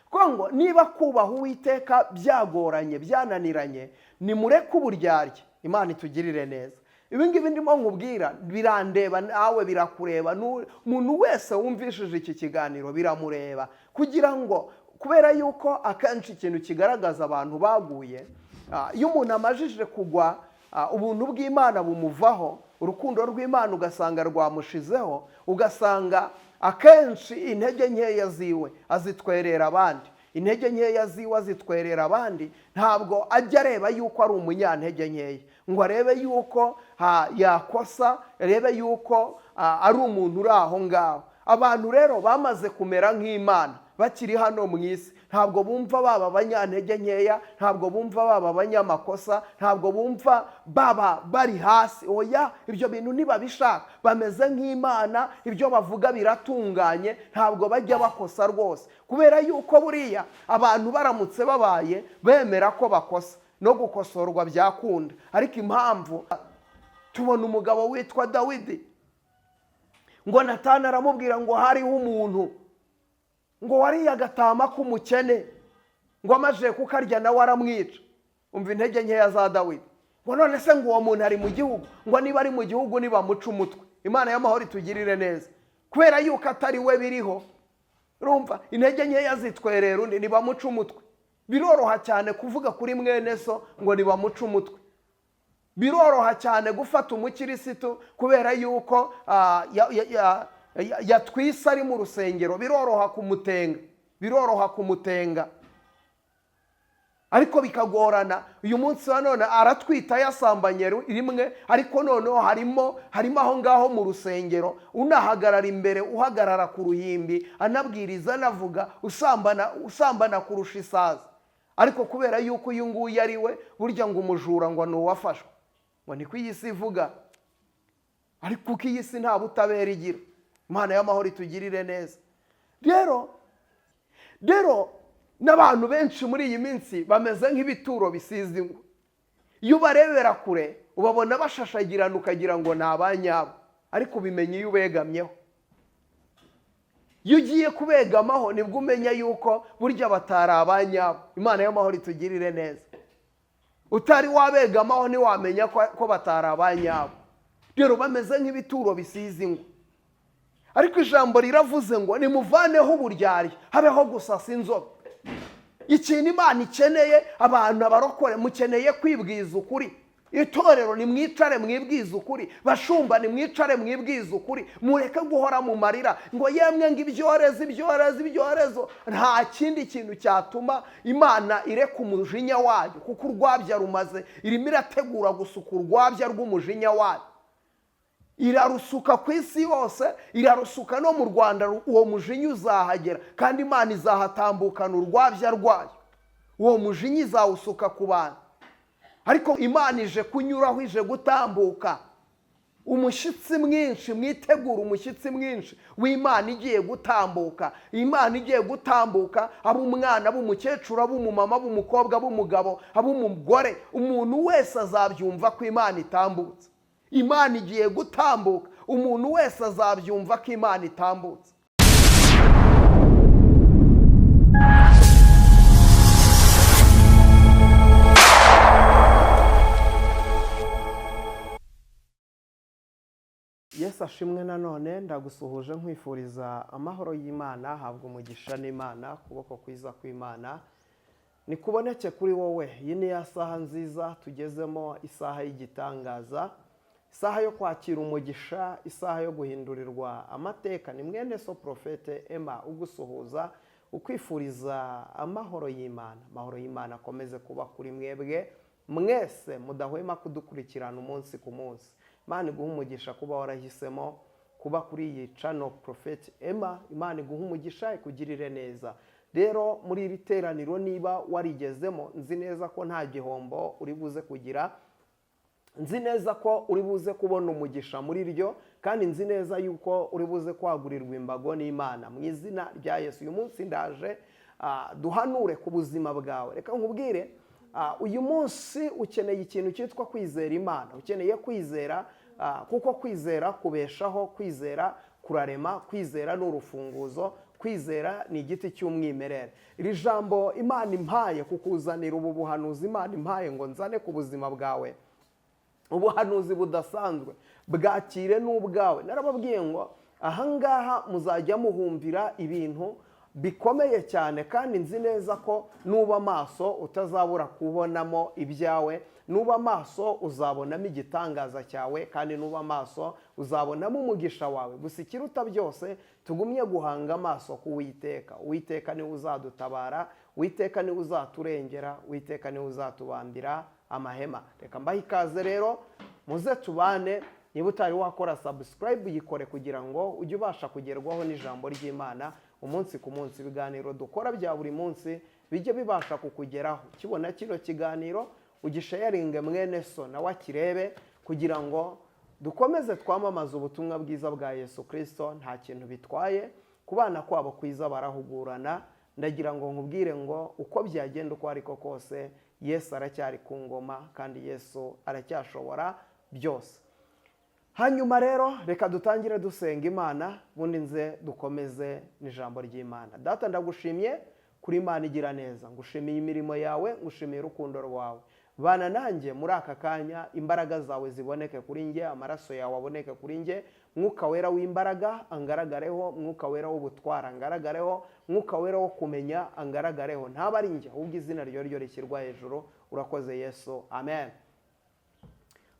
Kuko ngo niba kubaha Uwiteka byagoranye, byananiranye, nimureke uburyarya. Imana itugirire neza. Ibi ngibi ndimo nkubwira birandeba, nawe birakureba, umuntu wese wumvishije iki kiganiro biramureba, kugira ngo kubera yuko akenshi ikintu kigaragaza abantu baguye, iyo umuntu amajije kugwa, ubuntu bw'Imana bumuvaho, urukundo rw'Imana ugasanga rwamushizeho, ugasanga akenshi intege nkeya ziwe azitwerera abandi, intege nkeya ziwe azitwerera abandi. Ntabwo ajya areba yuko ari umunyantege nkeya, ngo arebe yuko yakosa, arebe yuko ari umuntu uri aho ngaho. Abantu rero bamaze kumera nk'Imana bakiri hano mu isi, ntabwo bumva baba abanyantege nkeya, ntabwo bumva baba abanyamakosa, ntabwo bumva baba bari hasi. Oya, ibyo bintu ntibabishaka, bameze nk'Imana, ibyo bavuga biratunganye, ntabwo bajya bakosa rwose. Kubera yuko buriya abantu baramutse babaye bemera ko bakosa, no gukosorwa byakunda. Ariko impamvu tubona umugabo witwa Dawidi, ngo Natani aramubwira ngo hariho umuntu ngo wariye agatama k'umukene, ngo amaze kukarya nawe aramwica. Umva intege nkeya za Dawidi. Ngo none se ngo uwo muntu ari mu gihugu? Ngo niba ari mu gihugu nibamuca umutwe. Imana y'amahoro itugirire neza, kubera yuko atari we biriho. Urumva intege nkeya zitwerera undi, nibamuca umutwe. Biroroha cyane kuvuga kuri mwene so ngo nibamuca umutwe. Biroroha cyane gufata umukirisitu kubera yuko yatwise ari mu rusengero, biroroha kumutenga, biroroha kumutenga, ariko bikagorana. Uyu munsi wa none aratwita yasambanye rimwe, ariko noneho harimo aho ngaho mu rusengero, unahagarara imbere, uhagarara ku ruhimbi, anabwiriza, anavuga, usambana kurusha isazi. Ariko kubera yuko uyu nguyu ari we, burya ngo umujura ngo ni uwafashwe, ngo niko iyi si ivuga. Ariko kuko iyi si nta butabera igira. Imana y'amahoro itugirire neza. Rero n'abantu benshi muri iyi minsi bameze nk'ibituro bisize ingwa. Iyo ubarebera kure ubabona bashashagirana ukagira ngo ni abanyabo, ariko ubimenya iyo ubegamyeho. Iyo ugiye kubegamaho nibwo umenya yuko burya batari abanyabo. Imana y'amahoro itugirire neza. Utari wabegamaho ntiwamenya ko batari abanyabo. Rero bameze nk'ibituro bisize ingwa. Ariko ijambo riravuze ngo nimuvaneho uburyarya, habeho gusasa inzobe. Ikintu Imana ikeneye abantu abarokore, mukeneye kwibwiza ukuri. Itorero nimwicare mwibwize ukuri, bashumba nimwicare mwibwize ukuri, mureke guhora mu marira ngo yemwe ngo ibyorezo ibyorezo ibyorezo. Nta kindi kintu cyatuma Imana ireka umujinya wayo, kuko urwabya rumaze, irimo irategura gusuka urwabya rw'umujinya wayo, irarusuka ku isi yose, irarusuka no mu Rwanda. Uwo mujinya uzahagera, kandi Imana izahatambukana urwabya rwayo. Uwo mujinya izawusuka ku bantu, ariko Imana ije kunyuraho, ije gutambuka. Umushyitsi mwinshi, mwitegura umushyitsi mwinshi w'Imana igiye gutambuka. Imana igiye gutambuka, ab'umwana, ab'umukecuru, ab'umumama, ab'umukobwa, ab'umugabo, ab'umugore, umuntu wese azabyumva ko Imana itambutse. Imana igiye gutambuka, umuntu wese azabyumva ko Imana itambutse. Yesu ashimwe. Nanone ndagusuhuje nkwifuriza amahoro y'Imana, habwa umugisha n'Imana, ukuboko kwiza kw'Imana nikuboneke kuri wowe. Iyi ni ya saha nziza tugezemo, isaha y'igitangaza, isaha yo kwakira umugisha, isaha yo guhindurirwa amateka. Ni mwene so Prophète Emma ugusuhuza, ukwifuriza amahoro y'Imana. Amahoro y'Imana akomeze kuba kuri mwebwe mwese mudahwema kudukurikirana umunsi ku munsi. Imana iguha umugisha kuba warahisemo kuba kuri iyi channel Prophète Emma. Imana iguha umugisha, ikugirire neza. Rero muri iri teraniro niba warigezemo, nzi neza ko nta gihombo uri buze kugira, nzi neza ko uri buze kubona umugisha muri ryo, kandi nzi neza yuko uri buze kwagurirwa imbago n'Imana mu izina rya Yesu. Uyu munsi ndaje duhanure ku buzima bwawe. Reka nkubwire, uyu munsi ukeneye ikintu cyitwa kwizera Imana. Ukeneye kwizera, kuko kwizera kubeshaho, kwizera kurarema, kwizera ni urufunguzo, Kwizera ni igiti cy'umwimerere. Iri jambo Imana impaye kukuzanira, ubu buhanuzi Imana impaye ngo nzane ku buzima bwawe, ubuhanuzi budasanzwe, bwakire n'ubwawe. Narababwiye ngo ahangaha muzajya muhumvira ibintu bikomeye cyane, kandi nzi neza ko nuba amaso utazabura kubonamo ibyawe, nuba amaso uzabonamo igitangaza cyawe, kandi nuba amaso uzabonamo umugisha wawe. Gusa ikiruta byose, tugumye guhanga amaso ku Uwiteka. Uwiteka niwe uzadutabara, Uwiteka niwe uzaturengera, Uwiteka niwe uzatubambira amahema. Reka mbahe ikaze rero, muze tubane. Niba utari wakora subscribe, yikore kugira ngo ujye ubasha kugerwaho n'ijambo ry'Imana umunsi ku munsi. Ibiganiro dukora bya buri munsi bijye bibasha kukugeraho. Kibona kino kiganiro, ugisharinge mwene so nawe akirebe, kugira ngo dukomeze twamamaze ubutumwa bwiza bwa Yesu Kirisito. Nta kintu bitwaye kubana kwabo kwiza, barahugurana. Ndagira ngo nkubwire ngo uko byagenda uko ariko kose, Yesu aracyari ku ngoma kandi Yesu aracyashobora byose. Hanyuma rero reka dutangire dusenga Imana, ubundi nze dukomeze n'ijambo ry'Imana. Data, ndagushimye kuri Imana igira neza, ngushimiye imirimo yawe, ngushimiye urukundo rwawe. Bana nanjye muri aka kanya, imbaraga zawe ziboneke kuri njye, amaraso yawe aboneke kuri njye, Mwuka Wera w'imbaraga angaragareho, Mwuka Wera w'ubutwara angaragareho, Mwuka Wera wo kumenya angaragareho. Ntaba ari njye, ahubwo izina ryo ryo rishyirwa hejuru. Urakoze Yesu, amen.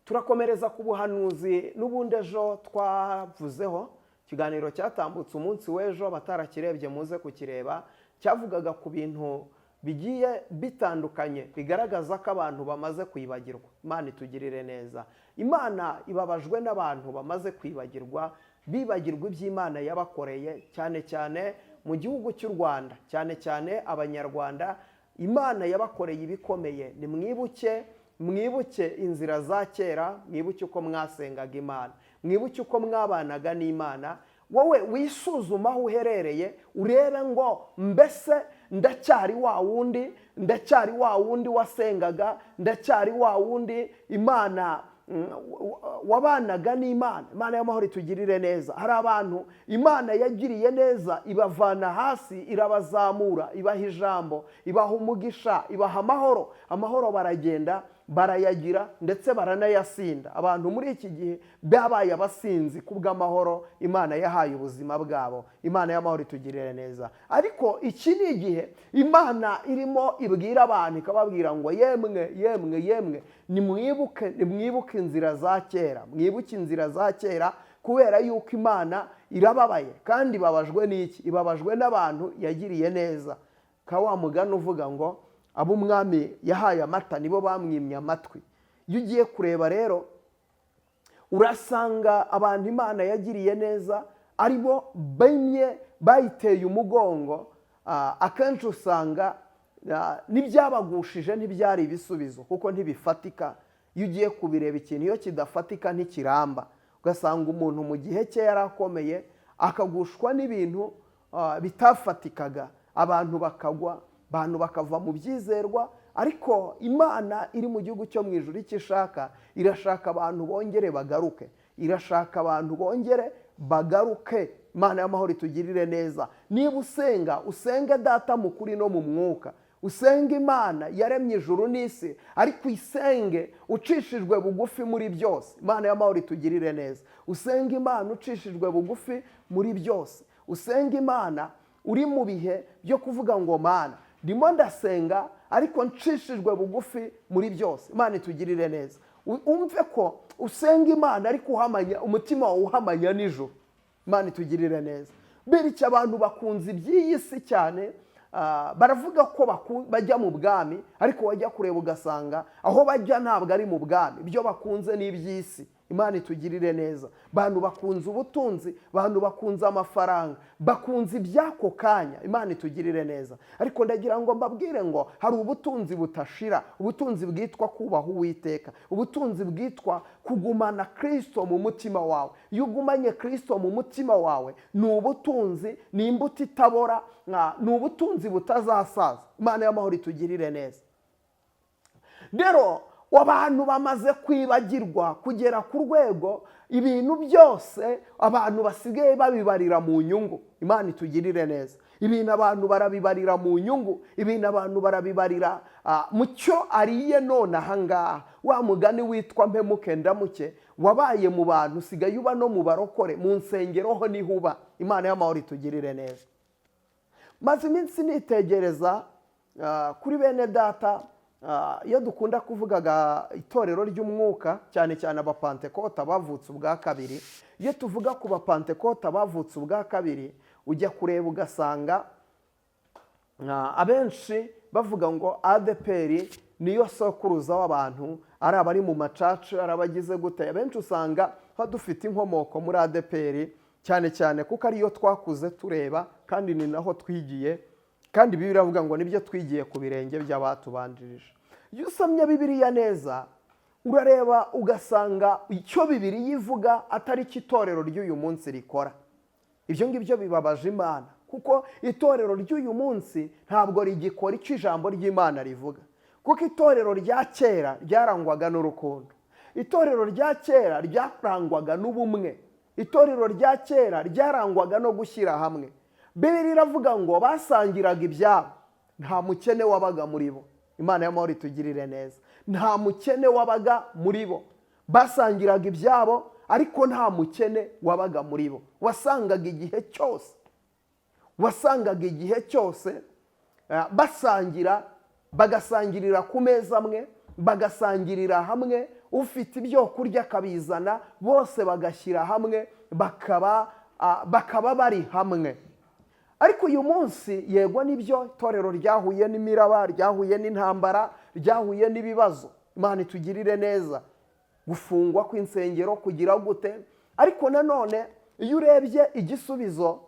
Turakomereza ku buhanuzi n'ubundi ejo twavuzeho. Ikiganiro cyatambutse umunsi w'ejo, abatarakirebye muze kukireba, cyavugaga ku bintu bigiye bitandukanye bigaragaza ko abantu bamaze kwibagirwa. Imana itugirire neza. Imana ibabajwe n'abantu bamaze kwibagirwa, bibagirwa iby'Imana yabakoreye, cyane cyane mu gihugu cy'u Rwanda, cyane cyane Abanyarwanda. Imana yabakoreye ibikomeye. Nimwibuke, mwibuke inzira za kera, mwibuke uko mwasengaga Imana, mwibuke uko mwabanaga n'Imana. Wowe wisuzuma aho uherereye, urebe ngo mbese ndacyari wa wundi, ndacyari wa wundi wasengaga, ndacyari wa wundi Imana wabanaga n'Imana? Imana y'amahoro itugirire neza. Hari abantu Imana yagiriye neza, ibavana hasi irabazamura, ibaha ijambo, ibaha umugisha, ibaha amahoro. Amahoro baragenda barayagira, ndetse baranayasinda. Abantu muri iki gihe babaye abasinzi kubw'amahoro Imana yahaye ubuzima bwabo. Imana y'amahoro itugirire neza. Ariko iki ni igihe Imana irimo ibwira abantu, ikababwira ngo yemwe, yemwe, yemwe, nimwibuke, nimwibuke inzira za kera, mwibuke inzira za kera, kubera yuko Imana irababaye. Kandi ibabajwe n'iki? Ibabajwe n'abantu yagiriye neza. Ka wa mugani uvuga ngo abo umwami yahaye amata nibo bamwimye amatwi. Iyo ugiye kureba rero, urasanga abantu Imana yagiriye neza aribo bimye, bayiteye umugongo. Akenshi usanga n'ibyabagushije ntibyari ibisubizo, kuko ntibifatika. Iyo ugiye kubireba, ikintu iyo kidafatika ntikiramba. Ugasanga umuntu mu gihe cye yari akomeye, akagushwa n'ibintu bitafatikaga, abantu bakagwa, abantu bakava mu byizerwa. Ariko Imana iri mu gihugu cyo mu ijuru icyo ishaka, irashaka abantu bongere bagaruke, irashaka abantu bongere bagaruke. Imana y'amahoro itugirire neza. Niba usenga, usenge Data mu kuri no mu mwuka, usenge Imana yaremye ijuru n'isi, ariko usenge ucishijwe bugufi muri byose. Imana y'amahoro itugirire neza. Usenge Imana ucishijwe bugufi muri byose, usenge Imana uri mu bihe byo kuvuga ngo Mana, ndimo ndasenga ariko ncishijwe bugufi muri byose. Imana itugirire neza. Umve ko usenga Imana ariko uhamanya umutima wawe, uhamanya nijoro. Imana itugirire neza. Bityo abantu bakunze iby'iyi si cyane, baravuga ko bajya mu bwami, ariko wajya kureba ugasanga aho bajya ntabwo ari mu bwami. Ibyo bakunze ni iby'isi. Imana itugirire neza. Abantu bakunze ubutunzi, abantu bakunze amafaranga, bakunze iby'ako kanya. Imana itugirire neza. Ariko ndagira ngo mbabwire ngo hari ubutunzi butashira, ubutunzi bwitwa kubaha Uwiteka, ubutunzi bwitwa kugumana Kirisito mu mutima wawe. Iyo ugumanye Kirisito mu mutima wawe, ni ubutunzi, ni imbuto itabora, ni ubutunzi butazasaza. Imana y'amahoro itugirire neza. Rero Abantu bamaze kwibagirwa kugera ku rwego ibintu byose abantu basigaye babibarira mu nyungu. Imana itugirire neza. Ibintu abantu barabibarira mu nyungu, ibintu abantu barabibarira mu cyo ariye none ahangaha. Wa mugani witwa mpemuke ndamuke wabaye mu bantu, usigaye uba no mu barokore, mu nsengero ho niho uba. Imana y'amahoro itugirire neza. Maze iminsi nitegereza kuri bene data, iyo dukunda kuvugaga itorero ry'umwuka, cyane cyane abapantekota bavutse ubwa kabiri. Iyo tuvuga ku bapantekota bavutse ubwa kabiri, ujya kureba ugasanga abenshi bavuga ngo ADEPR niyo sokuruza w'abantu, ari abari mu macaca, ari abagize gute. Abenshi usanga dufite inkomoko muri ADEPR cyane cyane, kuko ariyo twakuze tureba kandi ni naho twigiye, kandi Bibiliya iravuga ngo nibyo twigiye ku birenge by'abatubanjirije. Iyo usomye Bibiliya neza, urareba ugasanga icyo Bibiliya ivuga atari cyo itorero ry'uyu munsi rikora. Ibyo ngibyo bibabaje Imana, kuko itorero ry'uyu munsi ntabwo rigikora icyo ijambo ry'Imana rivuga. Kuko itorero rya kera ryarangwaga n'urukundo, itorero rya kera ryarangwaga n'ubumwe, itorero rya kera ryarangwaga no gushyira hamwe. Bibiliya iravuga ngo basangiraga ibyabo, nta mukene wabaga muri bo. Imana y'amahoro itugirire neza. Nta mukene wabaga muri bo, basangiraga ibyabo, ariko nta mukene wabaga muri bo. Wasangaga igihe cyose basangira, bagasangirira ku meza amwe, bagasangirira hamwe, ufite ibyo kurya akabizana, bose bagashyira hamwe, bakaba bari hamwe. Ariko uyu munsi, yego nibyo, itorero ryahuye n'imiraba, ryahuye n'intambara, ryahuye n'ibibazo. Imana itugirire neza. Gufungwa kw'insengero, kugira gute. Ariko nanone iyo urebye igisubizo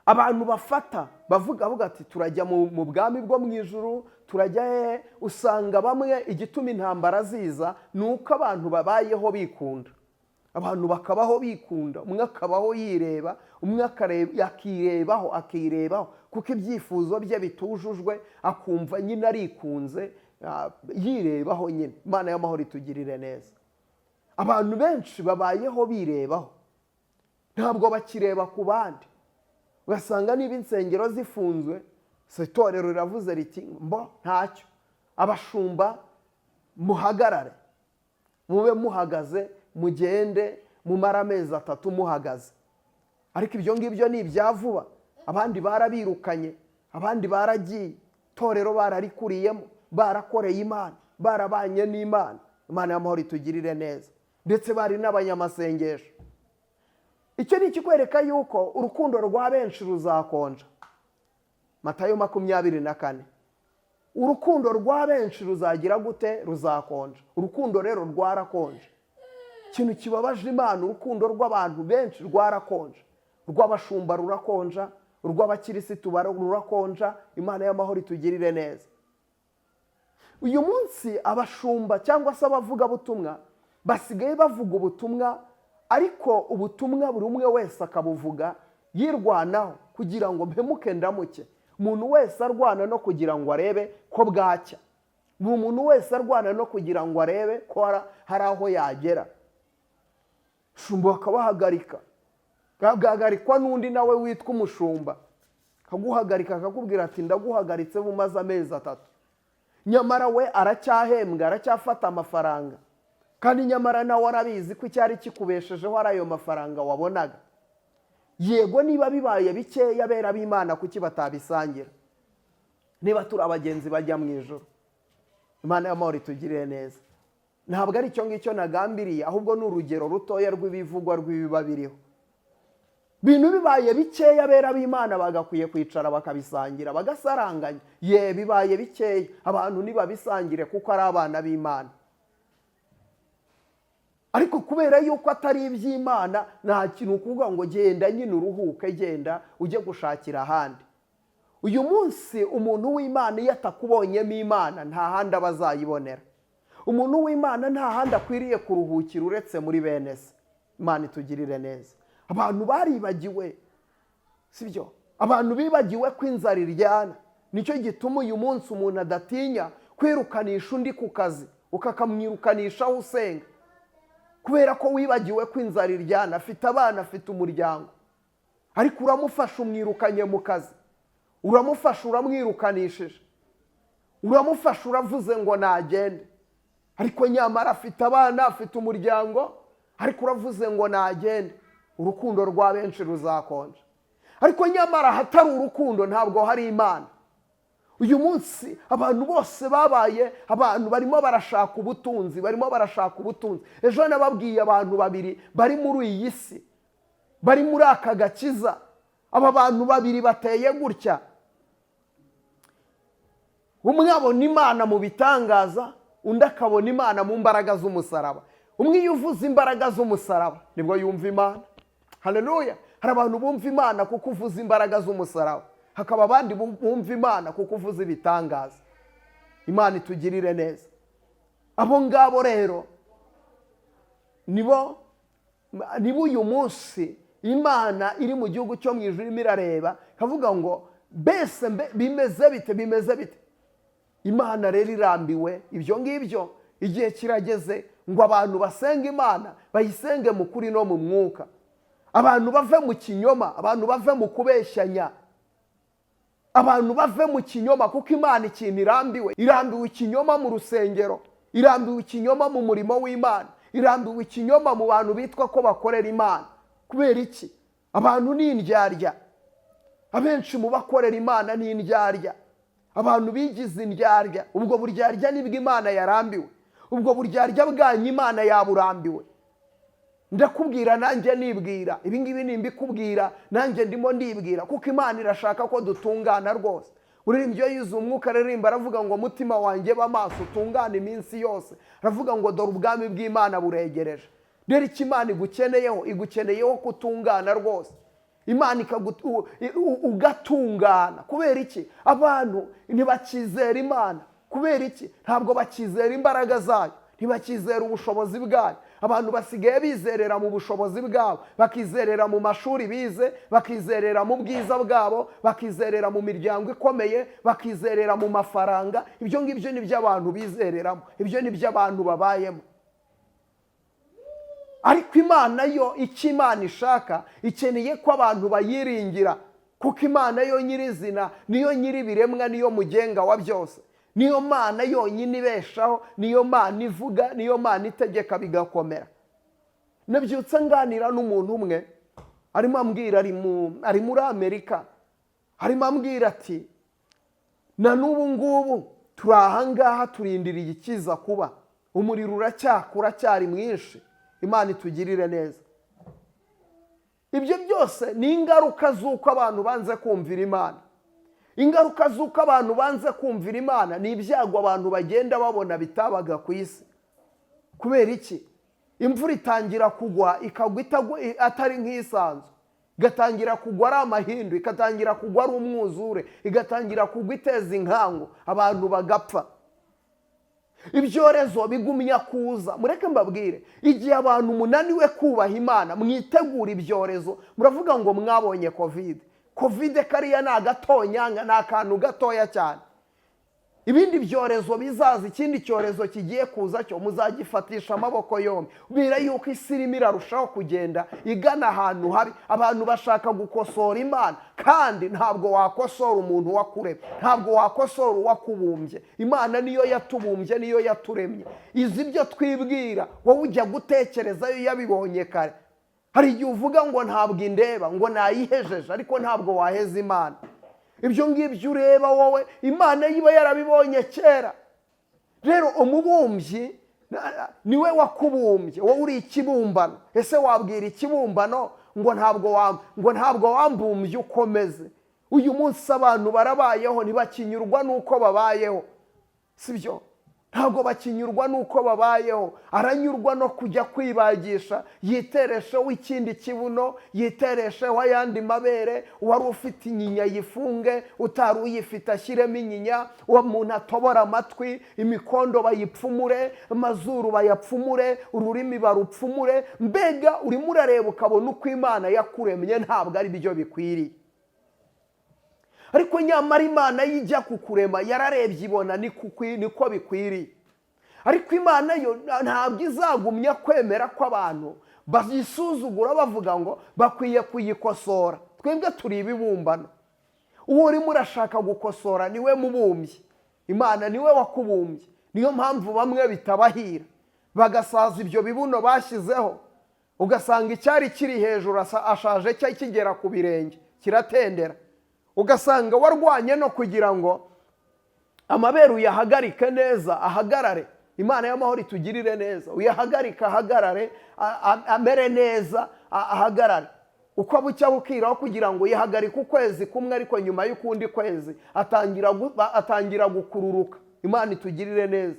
abantu bafata, bavuga bavuga ati turajya mu bwami bwo mu ijuru, turajya hehe? Usanga bamwe igituma intambara ziza ni uko abantu babayeho bikunda, abantu bakabaho bikunda, umwe akabaho yireba, umwe akirebaho, akirebaho, kuko ibyifuzo bye bitujujwe akumva nyine arikunze, yirebaho nyine. Imana y'amahoro itugirire neza. Abantu benshi babayeho birebaho, ntabwo bakireba ku bandi. Ugasanga niba insengero zifunzwe, itorero riravuze riti mbo ntacyo, abashumba muhagarare, mube muhagaze, mugende mumare amezi 3 muhagaze. Ariko ibyo ngibyo ni ibya vuba. Abandi barabirukanye, abandi baragiye, itorero bararikuriyemo, barakoreye Imana, barabanye n'Imana. Imana y'amahoro itugirire neza. Ndetse bari n'abanyamasengesho. Icyo ni ikikwereka yuko urukundo rwa benshi ruzakonja. Matayo 24. Urukundo rwa benshi ruzagira gute? Ruzakonja. Urukundo rero rwarakonje. Ikintu kibabaje Imana, urukundo rw'abantu benshi rwarakonje, urw'abashumba rurakonja, urw'abakirisitu rurakonja. Imana y'amahoro itugirire neza. Uyu munsi abashumba cyangwa se abavugabutumwa basigaye bavuga ubutumwa, ariko ubutumwa buri umwe wese akabuvuga yirwanaho kugira ngo mpemuke ndamuke. Umuntu wese arwana no kugira ngo arebe ko bwacya, buri muntu wese arwana no kugira ngo arebe ko hari aho yagera. Shumba bakabahagarika, bwahagarikwa n'undi nawe witwa umushumba, akaguhagarika akakubwira ati ndaguhagaritse bumaze amezi 3. Nyamara we aracyahembwa, aracyafata amafaranga, kandi nyamara nawe arabizi ko icyari kikubeshejeho ari ayo mafaranga wabonaga. Yego, niba bibaye bikeya, abera b'Imana kuki batabisangira niba turi abagenzi bajya mu ijoro? Imana y'amahoro itugirire neza. Ntabwo ari icyo ngicyo nagambiriye, ahubwo ni urugero rutoya rw'ibivugwa, rw'ibiba biriho. Ibintu bibaye bikeya, abera b'Imana bagakwiye kwicara bakabisangira, bagasaranganya. Ye, bibaye bikeya, abantu ntibabisangire kuko ari abana b'Imana. Ariko kubera yuko atari iby'Imana, nta kintu kuvuga ngo genda nyine uruhuke, genda ujye gushakira ahandi. Uyu munsi umuntu w'Imana iyo atakubonyemo Imana, nta handi aba azayibonera. Umuntu w'Imana nta handi akwiriye kuruhukira uretse muri bene se. Imana itugirire neza. Abantu baribagiwe, sibyo? Abantu bibagiwe ko inzara iryana. Nicyo gituma uyu munsi umuntu adatinya kwirukanisha undi ku kazi. Ukakamwirukanisha aho usenga kubera ko wibagiwe ko inzara iryana. Afite abana, afite umuryango, ariko uramufasha umwirukanye mu kazi, uramufasha uramwirukanishije, uramufasha uravuze ngo nagende, ariko nyamara afite abana, afite umuryango, ariko uravuze ngo nagende. Urukundo rwa benshi ruzakonja, ariko nyamara ahatari urukundo ntabwo hari Imana. Uyu munsi abantu bose babaye abantu barimo barashaka ubutunzi, barimo barashaka ubutunzi. Ejo nababwiye abantu babiri bari muri iyi si, bari muri aka gakiza. Aba bantu babiri bateye gutya: umwe abona Imana mu bitangaza, undi akabona Imana mu mbaraga z'umusaraba. Umwe iyo uvuze imbaraga z'umusaraba nibwo yumva Imana. Haleluya! Hari abantu bumva Imana kuko uvuze imbaraga z'umusaraba, hakaba abandi bumva Imana kuko uvuze ibitangaza. Imana itugirire neza. Abo ngabo rero nibo uyu munsi Imana iri mu gihugu cyo mu ijuru irimo irareba, ikavuga ngo: "Mbese bimeze bite? Bimeze bite?" Imana rero irambiwe ibyo ngibyo. Igihe kirageze ngo abantu basenga Imana bayisenge mu kuri no mu mwuka. Abantu bave mu kinyoma, abantu bave mu kubeshyanya, abantu bave mu kinyoma, kuko Imana ikintu irambiwe, irambiwe ikinyoma mu rusengero, irambiwe ikinyoma mu murimo w'Imana, irambiwe ikinyoma mu bantu bitwa ko bakorera Imana. Kubera iki? Abantu ni indyarya. Abenshi mu bakorera Imana ni indyarya. Abantu bigize indyarya. Ubwo buryarya nibwo Imana yarambiwe. Ubwo buryarya bwanyu Imana yaburambiwe. Ndakubwira nanjye nibwira, ibi ngibi nimbikubwira nanjye ndimo ndibwira, kuko Imana irashaka ko dutungana rwose. Uririmbyi iyo yuzuye umwuka aririmba, aravuga ngo: "Mutima wanjye, ba maso utungane iminsi yose." Aravuga ngo: "Dore ubwami bw'Imana buregereje." Rero icyo Imana igukeneyeho, igukeneyeho kutungana rwose. Imana ugatungana. Kubera iki? Abantu ntibakizera Imana. Kubera iki? Ntabwo bakizera imbaraga zayo, ntibakizera ubushobozi bwayo. Abantu basigaye bizerera mu bushobozi bwabo, bakizerera mu mashuri bize, bakizerera mu bwiza bwabo, bakizerera mu miryango ikomeye, bakizerera mu mafaranga. Ibyo ngibyo ni byo abantu bizereramo, ibyo ni byo abantu babayemo. Ariko Imana yo, icyo Imana ishaka, ikeneye ko abantu bayiringira, kuko Imana yo nyirizina niyo nyir'ibiremwa, niyo mugenga wa byose, niyo Mana yonyine ibeshaho, niyo Mana ivuga, niyo Mana itegeka bigakomera. Nabyutse nganira n'umuntu umwe, arimo ambwira, ari muri Amerika, arimo ambwira ati: "Na n'ubu ngubu turi ahangaha turindiriye ikiza kuba, umuriro uracyaka, uracyari mwinshi." Imana itugirire neza. Ibyo byose ni ingaruka z'uko abantu banze kumvira Imana. Ingaruka z'uko abantu banze kumvira Imana ni ibyago abantu bagenda babona bitabaga ku isi. Kubera iki? Imvura itangira kugwa, ikagwa atari nk'isanzwe, igatangira kugwa ari amahindu, igatangira kugwa ari umwuzure, igatangira kugwa iteza inkangu, abantu bagapfa. Ibyorezo bigumya kuza. Mureke mbabwire, igihe abantu munaniwe kubaha Imana, mwitegura ibyorezo. Muravuga ngo mwabonye COVID. COVID kariya ni agatonyanga, ni akantu gatoya cyane. Ibindi byorezo bizaza, ikindi cyorezo kigiye kuza cyo muzagifatisha amaboko yombi, kubera yuko isi irimo irarushaho kugenda igana ahantu habi. Abantu bashaka gukosora Imana, kandi ntabwo wakosora umuntu wakuremye, ntabwo wakosora uwakubumbye. Imana niyo yatubumbye, niyo yaturemye, izi ibyo twibwira. Wowe ujya gutekerezayo yabibonye kare. Hari igihe uvuga ngo ntabwo indeba, ngo nayihejeje, ariko ntabwo waheza Imana. Ibyo ngibyo ureba wowe, Imana iba yarabibonye kera. Rero umubumbyi niwe wakubumbye, wowe uri ikibumbano. Ese wabwira ikibumbano ngo ntabwo wambumbye ukomeze? Uyu munsi abantu barabayeho ntibakinyurwa n'uko babayeho, sibyo? Ntabwo bakinyurwa n'uko babayeho. Aranyurwa no kujya kwibagisha, yiteresheho ikindi kibuno, yiteresheho ayandi mabere, uwari ufite inyinya yifunge, utari uyifite ashyiremo inyinya, uwo muntu atobora amatwi, imikondo bayipfumure, amazuru bayapfumure, ururimi barupfumure. Mbega urimo urareba ukabona uko Imana yakuremye ntabwo ari byo bikwiriye. Ariko nyamara Imana ijya kukurema yararebye ibona niko bikwiriye. Ariko Imana yo ntabwo izagumya kwemera ko abantu bayisuzugura bavuga ngo bakwiye kuyikosora. Twebwe turi ibibumbano, uwo urimo urashaka gukosora niwe mubumbyi, Imana niwe wakubumbye. Niyo mpamvu bamwe bitabahira bagasaza ibyo bibuno bashyizeho, ugasanga icyari kiri hejuru ashaje kigera ku birenge kiratendera, ugasanga warwanye no kugira ngo amabere uyahagarike neza ahagarare. Imana y'amahoro itugirire neza, uyahagarike ahagarare, amere neza ahagarare. Uko bucya bukiraho kugira ngo uyahagarike ukwezi kumwe, ariko nyuma y'ukundi kwezi atangira gukururuka. Imana itugirire neza,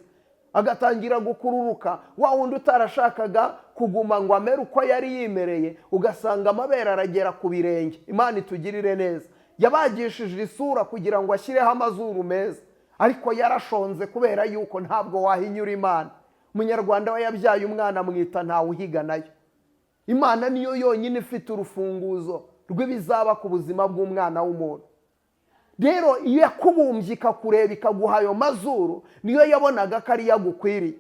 agatangira gukururuka. Wa wundi utarashakaga kuguma ngo amere uko yari yimereye, ugasanga amabere aragera ku birenge. Imana itugirire neza. Yabagishije isura kugira ngo ashyireho amazuru meza, ariko yarashonze kubera yuko ntabwo wahinyura Imana. Umunyarwanda we yabyaye umwana amwita ntawe uhiga nayo. Imana niyo yonyine ifite urufunguzo rw'ibizaba ku buzima bw'umwana w'umuntu. Rero iyo yakubumbye ikakureba ikaguha ayo mazuru, niyo yabonaga ko ariyo agukwiriye.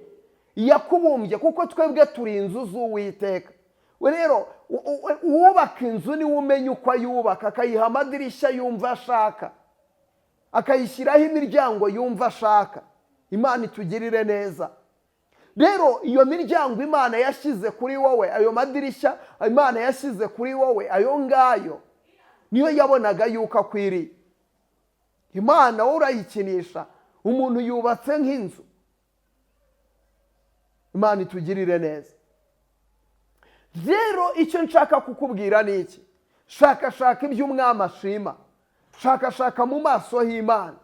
Yakubumbye kuko twebwe turi inzu z'Uwiteka. Rero uwubaka inzu niwe umenya uko ayubaka, akayiha amadirishya yumva ashaka, akayishyiraho imiryango yumva ashaka. Imana itugirire neza. Rero iyo miryango Imana yashyize kuri wowe, ayo madirishya Imana yashyize kuri wowe, ayo ngayo niyo yabonaga yuko akwiriye. Imana wowe urayikinisha, umuntu yubatse nk'inzu. Imana itugirire neza. Rero icyo nshaka kukubwira ni iki: shakashaka ibyo umwami ashima, shakashaka mu maso h'Imana.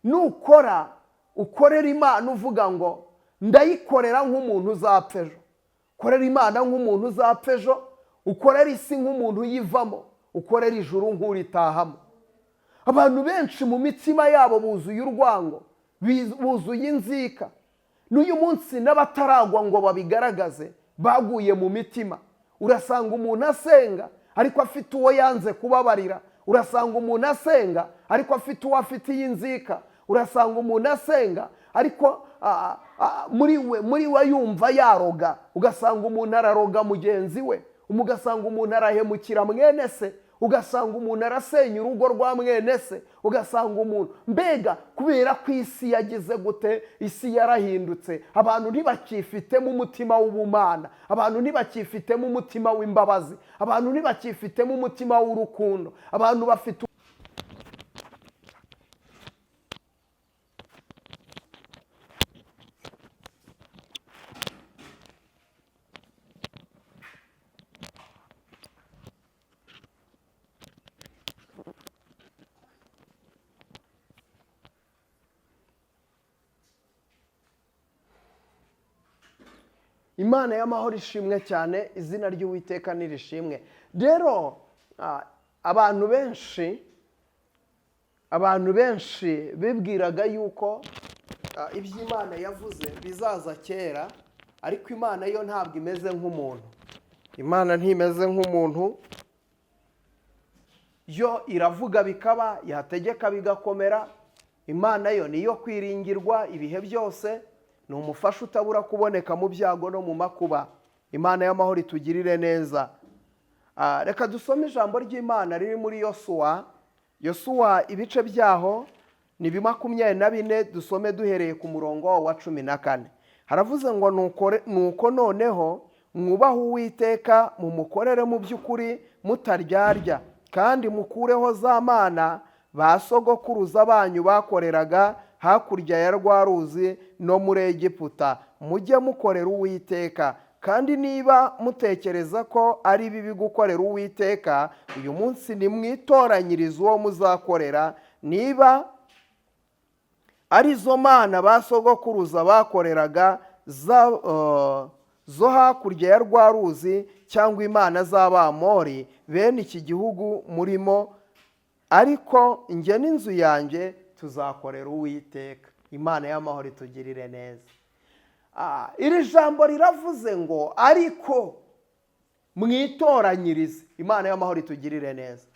Nukora ukorera Imana uvuga ngo ndayikorera nk'umuntu uzapfa ejo, ukorera Imana nk'umuntu uzapfa ejo, ukorera isi nk'umuntu uyivamo, ukorera ijuru nk'uritahamo. Abantu benshi mu mitima yabo buzuye urwango, buzuye inzika. N'uyu munsi n'abataragwa ngo babigaragaze baguye mu mitima. Urasanga umuntu asenga ariko afite uwo yanze kubabarira, urasanga umuntu asenga ariko afite uwo afitiye inzika, urasanga umuntu asenga ariko muri we yumva yaroga. Ugasanga umuntu araroga mugenzi we, ugasanga umuntu arahemukira mwene se, ugasanga umuntu arasenya urugo rwa mwene se, ugasanga umuntu mbega kubera ko isi yagize gute, isi yarahindutse, abantu ntibakifitemo umutima w'ubumana, abantu ntibakifitemo umutima w'imbabazi, abantu ntibakifitemo umutima w'urukundo, abantu bafite. Imana y'amahoro ishimwe cyane, izina ry'Uwiteka nirishimwe. Rero abantu benshi bibwiraga yuko ibyo Imana yavuze bizaza kera, ariko Imana yo ntabwo imeze nk'umuntu. Imana ntimeze nk'umuntu, yo iravuga bikaba, yategeka bigakomera. Imana yo niyo kwiringirwa ibihe byose, ni umufasha utabura kuboneka mu byago no mu makuba. Imana y'amahoro itugirire neza. Reka dusome ijambo ry'Imana riri muri Yosuwa. Yosuwa ibice byaho ni 24, dusome duhereye ku murongo wa 14. Haravuze ngo nuko noneho mwubahe Uwiteka, mumukorere mu by'ukuri mutaryarya, kandi mukureho za mana ba sogokuruza banyu bakoreraga hakurya ya rwa ruzi no muri Egiputa, mujye mukorera Uwiteka. Kandi niba mutekereza ko ari bibi gukorera Uwiteka, uyu munsi nimwitoranyirize uwo muzakorera, niba ari zo mana ba sogokuruza bakoreraga zo hakurya ya rwa ruzi, cyangwa imana z'Abamori bene iki gihugu murimo, ariko njye n'inzu yanjye tuzakorera Uwiteka. Imana y'amahoro itugirire neza. Iri jambo riravuze ngo ariko mwitoranyirize. Imana y'amahoro itugirire neza.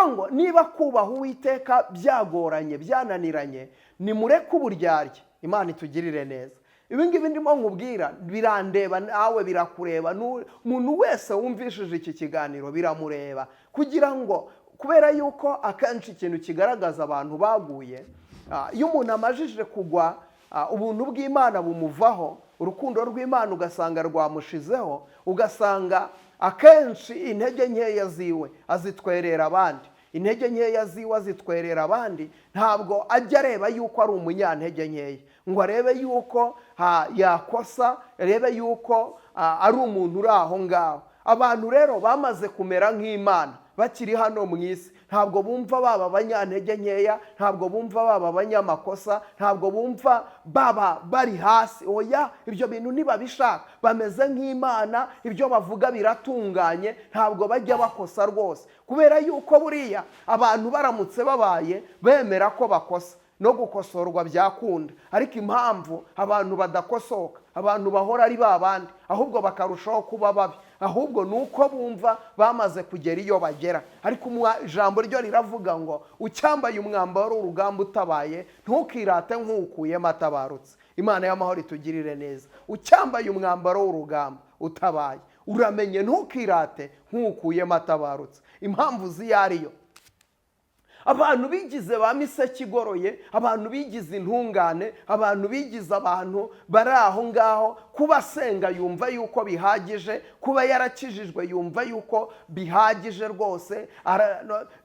Ngo niba kubaha Uwiteka byagoranye byananiranye, nimureke uburyarya. Imana itugirire neza. Ibi ngibi ndimo nkubwira birandeba, nawe birakureba. Umuntu wese wumvishije iki kiganiro biramureba, kugira ngo, kubera yuko akenshi ikintu kigaragaza abantu baguye, iyo umuntu amajije kugwa, ubuntu bw'Imana bumuvaho, urukundo rw'Imana ugasanga rwamushizeho, ugasanga akenshi intege nkeya ziwe azitwerera abandi, intege nkeya ziwe azitwerera abandi. Ntabwo ajya areba yuko ari umunyantege nkeya, ngo arebe yuko yakosa, arebe yuko ari umuntu uri aho ngaho. Abantu rero bamaze kumera nk'Imana bakiri hano mu isi, ntabwo bumva baba abanyantege nkeya, ntabwo bumva baba abanyamakosa, ntabwo bumva baba bari hasi. Oya, ibyo bintu ntibabishaka. Bameze nk'Imana, ibyo bavuga biratunganye, ntabwo bajya bakosa rwose. Kubera yuko buriya abantu baramutse babaye bemera ko bakosa, no gukosorwa byakunda. Ariko impamvu abantu badakosoka, abantu bahora ari ba bandi, ahubwo bakarushaho kuba babi, ahubwo ni uko bumva bamaze kugera iyo bagera. Ariko ijambo ryo riravuga ngo ucyambaye umwambaro w'urugamba utabaye, ntukirate nk'uwukuyemo atabarutse. Imana y'amahoro itugirire neza. Ucyambaye umwambaro w'urugamba utabaye, uramenye ntukirate nk'uwukuyemo atabarutse. Impamvu ziyo ariyo, abantu bigize ba miseke igoroye, abantu bigize intungane, abantu bigize abantu bari aho ngaho. Kuba asenga yumva yuko bihagije, kuba yarakijijwe yumva yuko bihagije rwose,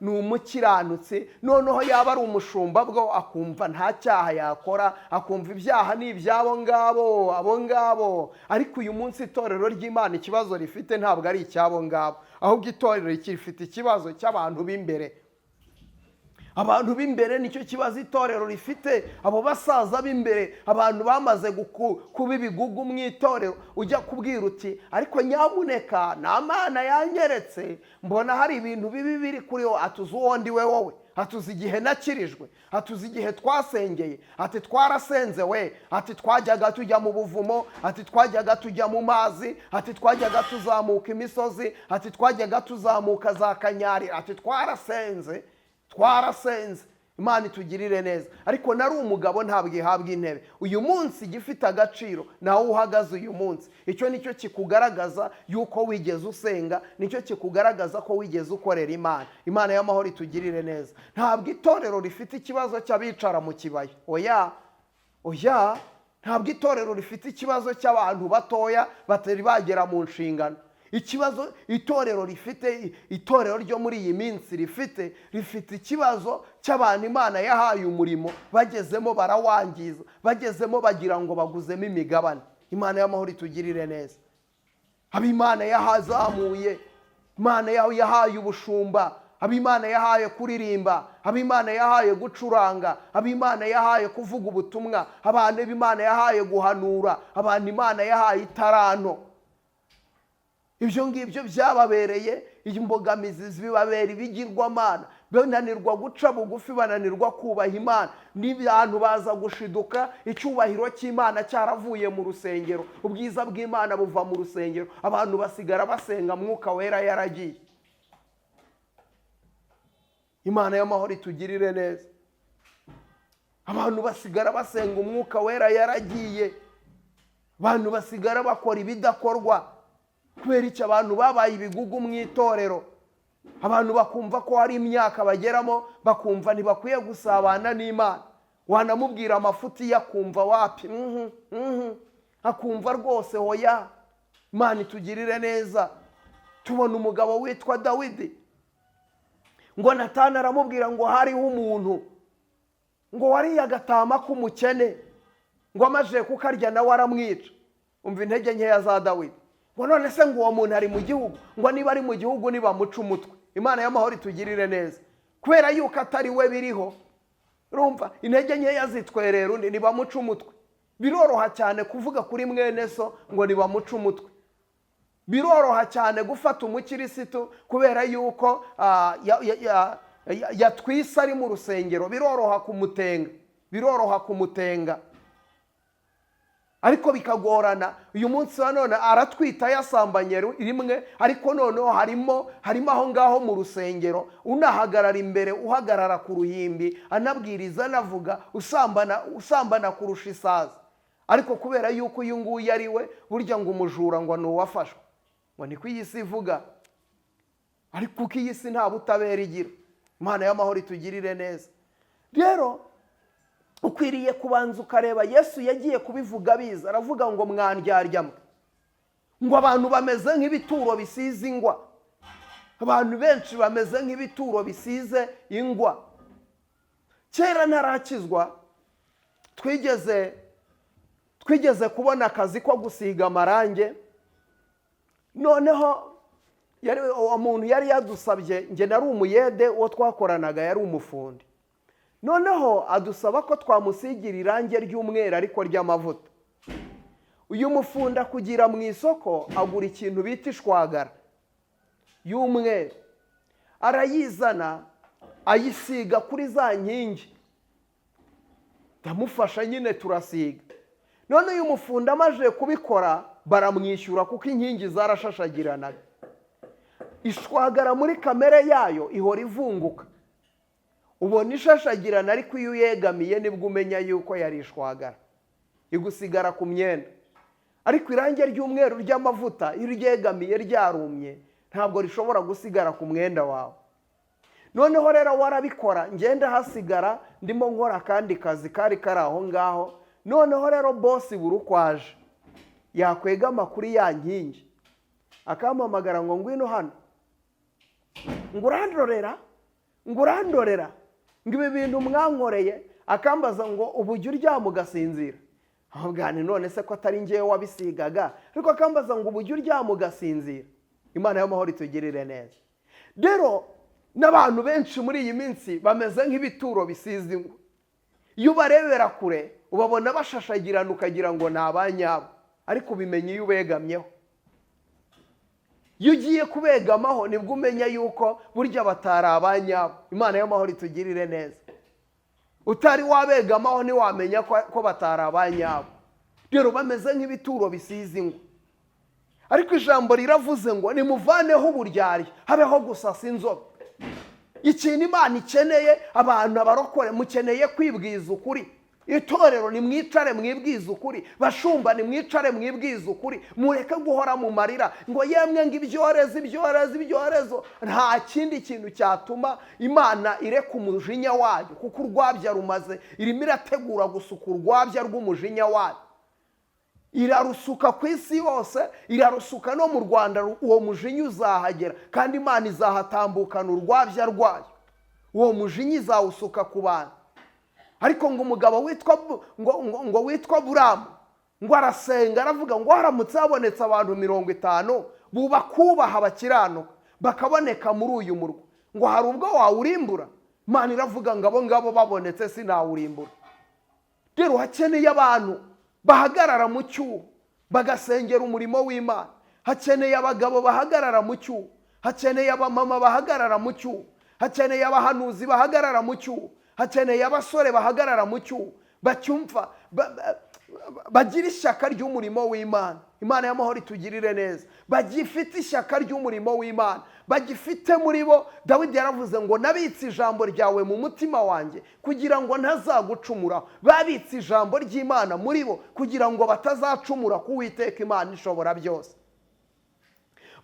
ni umukiranutsi. Noneho yaba ari umushumba bwo akumva nta cyaha yakora, akumva ibyaha ni iby'abo ngabo, abo ngabo. Ariko uyu munsi itorero ry'Imana ikibazo rifite ntabwo ari icy'abo ngabo, ahubwo itorero rifite ikibazo cy'abantu b'imbere. Abantu b'imbere nicyo kibazo itorero rifite. Abo basaza b'imbere, abantu bamaze kuba ibigugu mu itorero, ujya kubwira uti ariko nyamuneka nta Mana yanyeretse, mbona hari ibintu bibi biri kuri wowe. Atuzi uwo ndi we wowe, atuzi igihe nakirijwe, atuzi igihe twasengeye, ati twarasenze we, ati twajyaga tujya mu buvumo, ati twajyaga tujya mu mazi, ati twajyaga tuzamuka imisozi, ati twajyaga tuzamuka za Kanyari, ati twarasenze, twarasenze. Imana itugirire neza. Ariko nari umugabo ntabwo ihabwa intebe. Uyu munsi igifite agaciro nawe uhagaze uyu munsi, icyo nicyo kikugaragaza yuko wigeze usenga, nicyo kikugaragaza ko wigeze ukorera Imana. Imana y'amahoro itugirire neza. Ntabwo itorero rifite ikibazo cy'abicara mu kibaya, oya oya. Ntabwo itorero rifite ikibazo cy'abantu batoya batari bagera mu nshingano. Ikibazo itorero rifite, itorero ryo muri iyi minsi rifite ikibazo cy'abantu Imana yahaye umurimo, bagezemo barawangiza, bagezemo bagira ngo baguzemo imigabane. Imana y'amahoro itugirire neza. Abo Imana yahazamuye, Imana yahaye ubushumba, abo Imana yahaye kuririmba, abo Imana yahaye gucuranga, abo Imana yahaye kuvuga ubutumwa, abantu Imana yahaye guhanura, abantu Imana yahaye itaranto. Ibyo ngibyo byababereye imbogamizi, bibabera ibigirwamana, bananirwa guca bugufi, bananirwa kubaha Imana. N'abantu baza gushiduka icyubahiro cy'Imana cyaravuye mu rusengero, ubwiza bw'Imana buva mu rusengero, abantu basigara basenga Mwuka Wera yaragiye. Imana y'amahoro itugirire neza. Abantu basigara basenga Umwuka Wera yaragiye, abantu basigara bakora ibidakorwa. Kubera icyo abantu babaye ibigugu mu itorero, abantu bakumva ko hari imyaka bageramo bakumva ntibakwiye gusabana n'Imana. Wanamubwira amafuti yakumva wapi, akumva rwose hoya. Imana itugirire neza. Tubona umugabo witwa Dawidi, ngo Natani aramubwira ngo hariho umuntu ngo wariye agatama k'umukene, ngo amaze kukarya nawe aramwica. Umva intege nkeya za Dawidi. Ngo none se ngo uwo muntu ari mu gihugu? Ngo niba ari mu gihugu nibamuca umutwe. Imana y'amahoro itugirire neza. Kubera yuko atari we biriho, urumva intege nkeya zitwerera undi, nibamuca umutwe. Biroroha cyane kuvuga kuri mwene so ngo nibamuca umutwe. Biroroha cyane gufata umukirisitu kubera yuko yatwise ari mu rusengero, biroroha kumutenga, biroroha kumutenga. Ariko bikagorana uyu munsi wa none aratwita yasambanye rimwe, ariko noneho harimo aho ngaho mu rusengero, unahagarara imbere, uhagarara ku ruhimbi, anabwiriza, anavuga, usambana kurusha isazi. Ariko kubera yuko uyu nguyu ari we, burya ngo umujura ngo ni uwafashwe, ngo niko iyi si ivuga. Ariko kuko iyi si nta butabera igira. Imana y'amahoro itugirire neza. Rero ukwiriye kubanza ukareba. Yesu yagiye kubivuga abizi, aravuga ngo mwandyarya mwe, ngo abantu bameze nk'ibituro bisize ingwa. Abantu benshi bameze nk'ibituro bisize ingwa. Kera ntarakizwa, twigeze kubona akazi ko gusiga amarange. Noneho uwo muntu yari yadusabye, njye nari umuyede, uwo twakoranaga yari umufundi. Noneho adusaba ko twamusigira irange ry'umweru ariko ry'amavuta. Uyu mufundi kugira mu isoko agura ikintu bita ishwagara y'umweru, arayizana ayisiga kuri za nkingi. Ndamufasha nyine turasiga. None uyu mufundi amaze kubikora baramwishyura, kuko inkingi zarashashagiranaga. Ishwagara muri kamere yayo ihora ivunguka, ubona ishashagirana, ariko iyo uyegamiye nibwo umenya yuko yari ishwagara, igusigara ku myenda. Ariko irangi ry'umweru ry'amavuta iyo uryegamiye ryarumye ntabwo rishobora gusigara ku mwenda wawe. Noneho rero warabikora, ngenda hasigara ndimo nkora akandi kazi kari kari aho ngaho. Noneho rero bosi buri uko aje yakwegama kuri ya nkingi akampamagara ngo ngwino hano, ngo urandorera, ngo urandorera, ngo ibi bintu mwankoreye. Akambaza ngo ubu ujya uryama ugasinzira? Ahubwo none se ko atari ngewe wabisigaga? Ariko akambaza ngo ubu ujya uryama ugasinzira? Imana y'amahoro itugirire neza. Rero n'abantu benshi muri iyi minsi bameze nk'ibituro bisize ingwa. Iyo ubarebera kure ubabona bashashagirana ukagira ngo ni abanyabo, ariko ubimenya iyo ubegamyeho. Iyo ugiye kubegamaho nibwo umenya yuko burya batari abanyabo. Imana y'amahoro itugirire neza. Utari wabegamaho ntiwamenya ko batari abanyabo. Rero bameze nk'ibituro bisize ingwa. Ariko ijambo riravuze ngo nimuvaneho uburyarya, habeho gusasa inzobe. Ikintu Imana ikeneye, abantu abarokore mukeneye kwibwiza ukuri. Itorero nimwicare mwibwize ukuri, bashumba nimwicare mwibwize ukuri, mureke guhora mu marira ngo yemwe ngo ibyorezo ibyorezo ibyorezo. Nta kindi kintu cyatuma Imana ireka umujinya wayo, kuko urwabya rumaze, irimo irategura gusuka urwabya rw'umujinya wayo. Irarusuka ku isi yose, irarusuka no mu Rwanda. Uwo mujinya uzahagera kandi Imana izahatambukana urwabya rwayo. Uwo mujinya izawusuka ku bantu. Ariko ngo umugabo witwa ngo witwa Buramu ngo arasenga, aravuga ngo haramutse habonetse abantu 50 bubakubaha bakiranuka bakaboneka muri uyu murwa, ngo hari ubwo wawurimbura? Imana iravuga ngo abo ngabo babonetse sinawurimbura. Rero hakeneye abantu bahagarara mu cyuho bagasengera umurimo w'Imana. Hakeneye abagabo bahagarara mu cyuho, hakeneye abamama bahagarara mu cyuho, hakeneye abahanuzi bahagarara mu cyuho, hakeneye abasore bahagarara mu cyuho, bacyumva, bagira ishyaka ry'umurimo w'Imana. Imana y'amahoro itugirire neza. Bagifite ishyaka ry'umurimo w'Imana, bagifite muri bo. Dawidi yaravuze ngo nabitse ijambo ryawe mu mutima wanjye kugira ngo ntazagucumuraho. Babitse ijambo ry'Imana muri bo kugira ngo batazacumura ku Uwiteka Imana ishobora byose.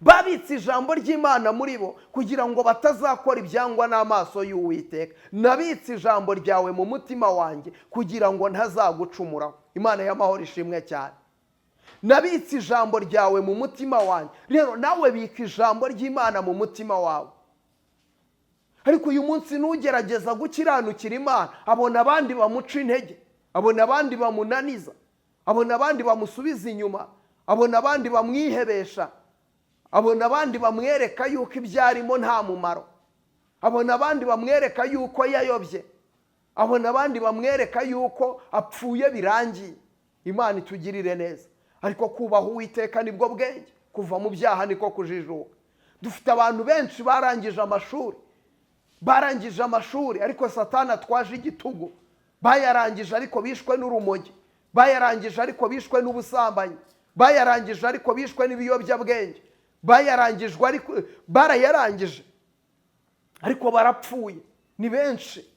Babitse ijambo ry'Imana muri bo kugira ngo batazakora ibyangwa n'amaso y'Uwiteka. Nabitse ijambo ryawe mu mutima wanjye kugira ngo ntazagucumuraho. Imana y'amahoro ishimwe cyane. Nabitse ijambo ryawe mu mutima wanjye. Rero nawe bika ijambo ry'Imana mu mutima wawe. Ariko uyu munsi nugerageza gukiranukira Imana, abona abandi bamuca intege, abona abandi bamunaniza, abona abandi bamusubiza inyuma, abona abandi bamwihebesha, abona abandi bamwereka yuko ibyo arimo nta mumaro, abona abandi bamwereka yuko yayobye, abona abandi bamwereka yuko apfuye birangiye. Imana itugirire neza. Ariko kubaha Uwiteka nibwo bwenge, kuva mu byaha niko kujijuka. Dufite abantu benshi barangije amashuri, barangije amashuri ariko Satani atwaje igitugu. Bayarangije ariko bishwe n'urumogi, bayarangije ariko bishwe n'ubusambanyi, bayarangije ariko bishwe n'ibiyobyabwenge, bayarangijwe ariko barayarangije ariko barapfuye, ni benshi.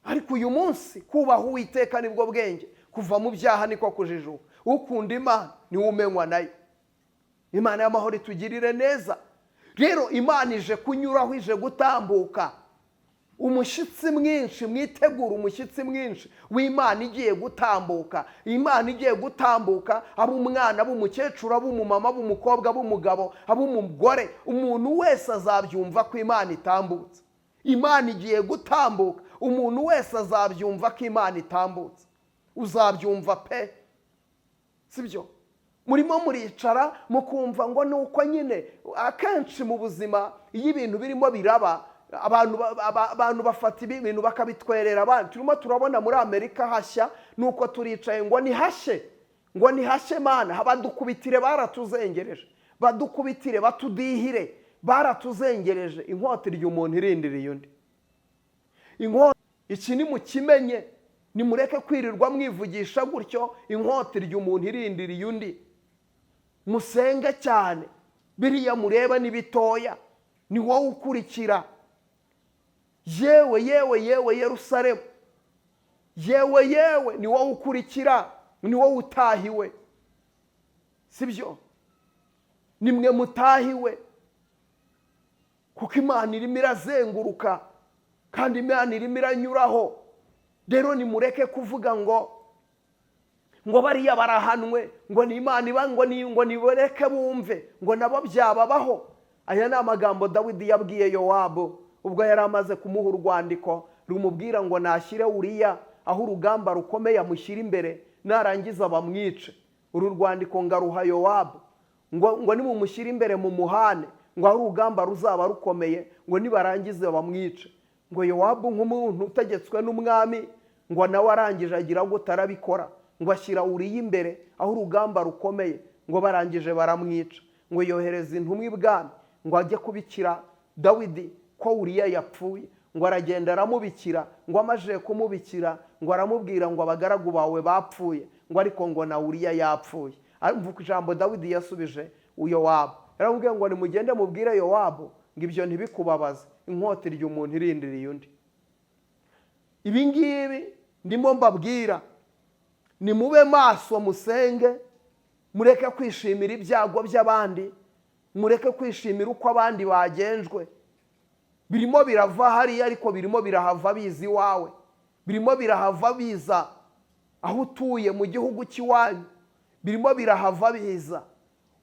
Ariko uyu munsi kubaha Uwiteka nibwo bwenge, Kuva mu byaha niko kujijuka. Ukunda Imana niwe umenywa nayo. Imana y'amahoro itugirire neza. Rero Imana ije kunyuraho, ije gutambuka. Umushyitsi mwinshi, mwitegura umushyitsi mwinshi w'Imana igiye gutambuka. Imana igiye gutambuka, ab'umwana, ab'umukecuru, ab'umumama, ab'umukobwa, ab'umugabo, ab'umugore, umuntu wese azabyumva ko Imana itambutse. Imana igiye gutambuka, umuntu wese azabyumva ko Imana itambutse. Uzabyumva pe, sibyo? Murimo muricara mukumva ngo ni uko nyine. Akenshi mu buzima iyo ibintu birimo biraba, abantu bafata ibintu bakabitwerera abandi. Turimo turabona muri Amerika hashya, nuko turicaye ngo nihashye, ngo nihashye Mana, badukubitire, baratuzengereje, badukubitire, batudihire, baratuzengereje. Inkota irya umuntu irindiriye undi. Inkota iki nimukimenye, nimureke kwirirwa mwivugisha gutyo. Inkota irya umuntu irindiriye undi. Musenge cyane, biriya mureba ni bitoya, ni wowe ukurikira. Yewe yewe yewe Yerusalemu, yewe yewe, ni wowe ukurikira, ni wowe utahiwe, sibyo? Nimwe mutahiwe, kuko Imana irimo irazenguruka kandi Imana irimo iranyuraho. Rero nimureke kuvuga ngo bariya barahanwe, ngo ni Imana iba, ngo nibareke bumve, ngo nabo byababaho. Aya ni amagambo Dawidi yabwiye Yowabu ubwo yari amaze kumuha urwandiko rumubwira ngo nashyire Uriya aho urugamba rukomeye, amushyire imbere, narangiza bamwice. Uru rwandiko ngaruha Yowabu ngo nimumushyire imbere mu muhane, ngo aho urugamba ruzaba rukomeye, ngo nibarangize bamwice. Ngo Yowabu nk'umuntu utegetswe n'umwami, ngo nawe arangije agira ngo utarabikora, ngo ashyira Uriya imbere aho urugamba rukomeye, ngo barangije baramwica. Ngo yohereza intumwa ibwami ngo ajye kubikira Dawidi ko Uriya yapfuye. Ngo aragenda aramubikira, ngo amaze kumubikira ngo aramubwira ngo abagaragu bawe bapfuye, ngo ariko ngo na Uriya yapfuye. Mvuga ijambo Dawidi yasubije Yowabu, yaramubwiye ngo nimugende mubwire Yowabu ngo ibyo ntibikubabaze, inkota irya umuntu irindiriye undi. Ibi ngibi ndimo mbabwira, nimube maso, musenge, mureke kwishimira ibyago by'abandi, mureke kwishimira uko abandi bagenjwe. Birimo birava hariya, ariko birimo birahava biza iwawe, birimo birahava biza aho utuye mu gihugu cy'iwanyu, birimo birahava biza.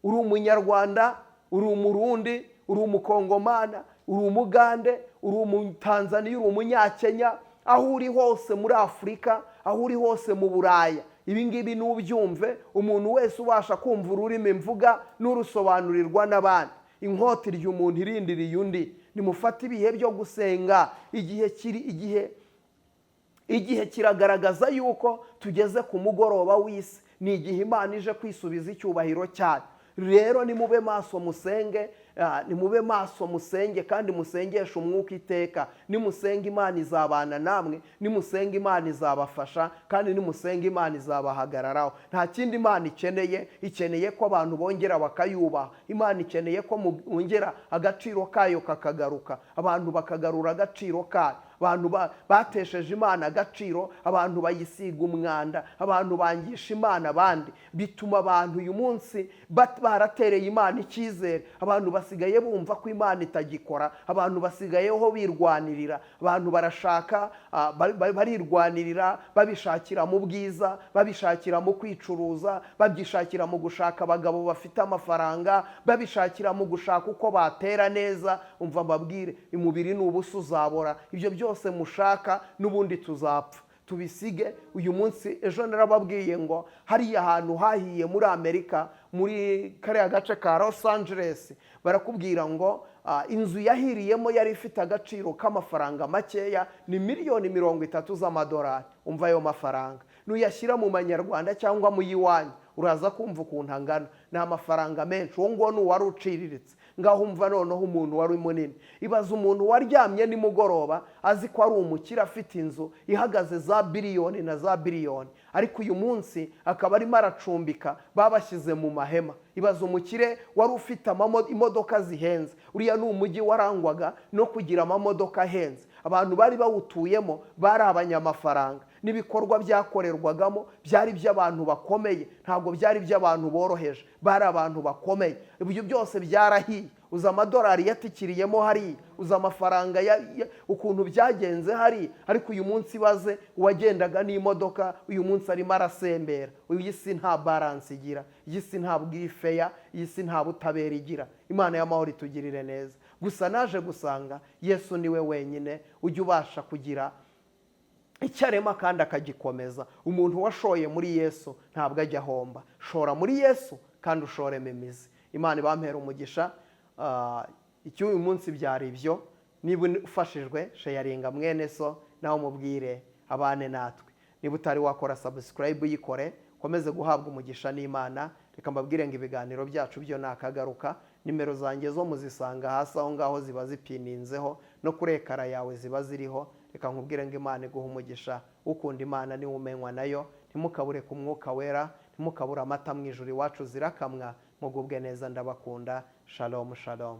Uri umunyarwanda, uri umurundi, uri umukongomana, uri umugande, uri umutanzaniya, uri umunyakenya, aho uri hose muri Afurika, aho uri hose mu Buraya, ibi ngibi nubyumve. Umuntu wese ubasha kumva ururimi mvuga n'urusobanurirwa n'abandi, inkota irya umuntu irindiriye undi. Nimufate ibihe byo gusenga. Igihe kiri, igihe kiragaragaza yuko tugeze ku mugoroba w'isi. Ni igihe Imana ije kwisubiza icyubahiro cyayo. Rero nimube maso musenge, nimube maso musenge, kandi musengeshe umwuka iteka. Nimusenga Imana izabana namwe, nimusenga Imana izabafasha, kandi nimusenga Imana izabahagararaho. Nta kindi Imana ikeneye, ikeneye ko abantu bongera bakayubaha. Imana ikeneye ko mwongera agaciro kayo kakagaruka, abantu bakagarura agaciro kayo. Abantu batesheje Imana agaciro, abantu bayisiga umwanda, abantu bangisha Imana abandi, bituma abantu uyu munsi baratereye Imana icyizere. Abantu basigaye bumva ko Imana itagikora, abantu basigayeho birwanirira, abantu barashaka barirwanirira, babishakira mu bwiza, babishakira mu kwicuruza, babyishakira mu gushaka abagabo bafite amafaranga, babishakira mu gushaka uko batera neza. Umva mbabwire, umubiri ni ubusa, uzabora. Ibyo byose mushaka n'ubundi tuzapfa, tubisige uyu munsi. Ejo narababwiye ngo hariya hantu hahiye muri Amerika, muri kariya gace ka Los Angeles, barakubwira ngo inzu yahiriyemo yari ifite agaciro k'amafaranga makeya, ni miliyoni 30 z'amadolari. Umva ayo mafaranga nuyashyira mu manyarwanda cyangwa mu y'iwanyu, uraza kumva ukuntu angana. Ni amafaranga menshi. Uwo nguwo ni uwari uciriritse. Ngaho umva noneho umuntu wari munini. Ibaza umuntu waryamye nimugoroba azi ko ari umukire, afite inzu ihagaze za biliyoni na za biliyoni, ariko uyu munsi akaba arimo aracumbika, babashyize mu mahema. Ibaza umukire wari ufite imodoka zihenze. Uriya ni umujyi warangwaga no kugira amamodoka ahenze. Abantu bari bawutuyemo bari abanyamafaranga. N'ibikorwa byakorerwagamo byari iby'abantu bakomeye, ntabwo byari iby'abantu boroheje, bari abantu bakomeye. Ibyo byose byarahiye. Uzi amadolari yatikiriyemo hariya, uzi amafaranga ukuntu byagenze hariya. Ariko uyu munsi baze uwagendaga n'imodoka, uyu munsi arimo arasembera. Iyi si nta balance igira, iyi si ntabwo iri fair, iyi si nta butabera igira. Imana y'amahoro itugirire neza. Gusa naje gusanga Yesu niwe wenyine ujya ubasha kugira icyo arema kandi akagikomeza. Umuntu washoye muri Yesu ntabwo ajya ahomba. Shora muri Yesu kandi ushoremo imizi. Imana ibampera umugisha. Icyo uyu munsi byari ibyo. Niba ufashijwe, sharinga mwene so, nawe umubwire abane natwe. Niba utari wakora subscribe, uyikore, ukomeze guhabwa umugisha n'Imana. Reka mbabwire ngo ibiganiro byacu byo ni akagaruka. Nimero zanjye zo muzisanga hasi aho ngaho, ziba zipininzeho, no kuri écran yawe ziba ziriho. Reka nkubwire ngo Imana iguhe umugisha. Ukunda Imana niwe umenywa nayo. Ntimukabure ku Mwuka Wera, ntimukabure amata mu ijuru iwacu zirakamwa. Mugubwe neza, ndabakunda. Shalom, shalom.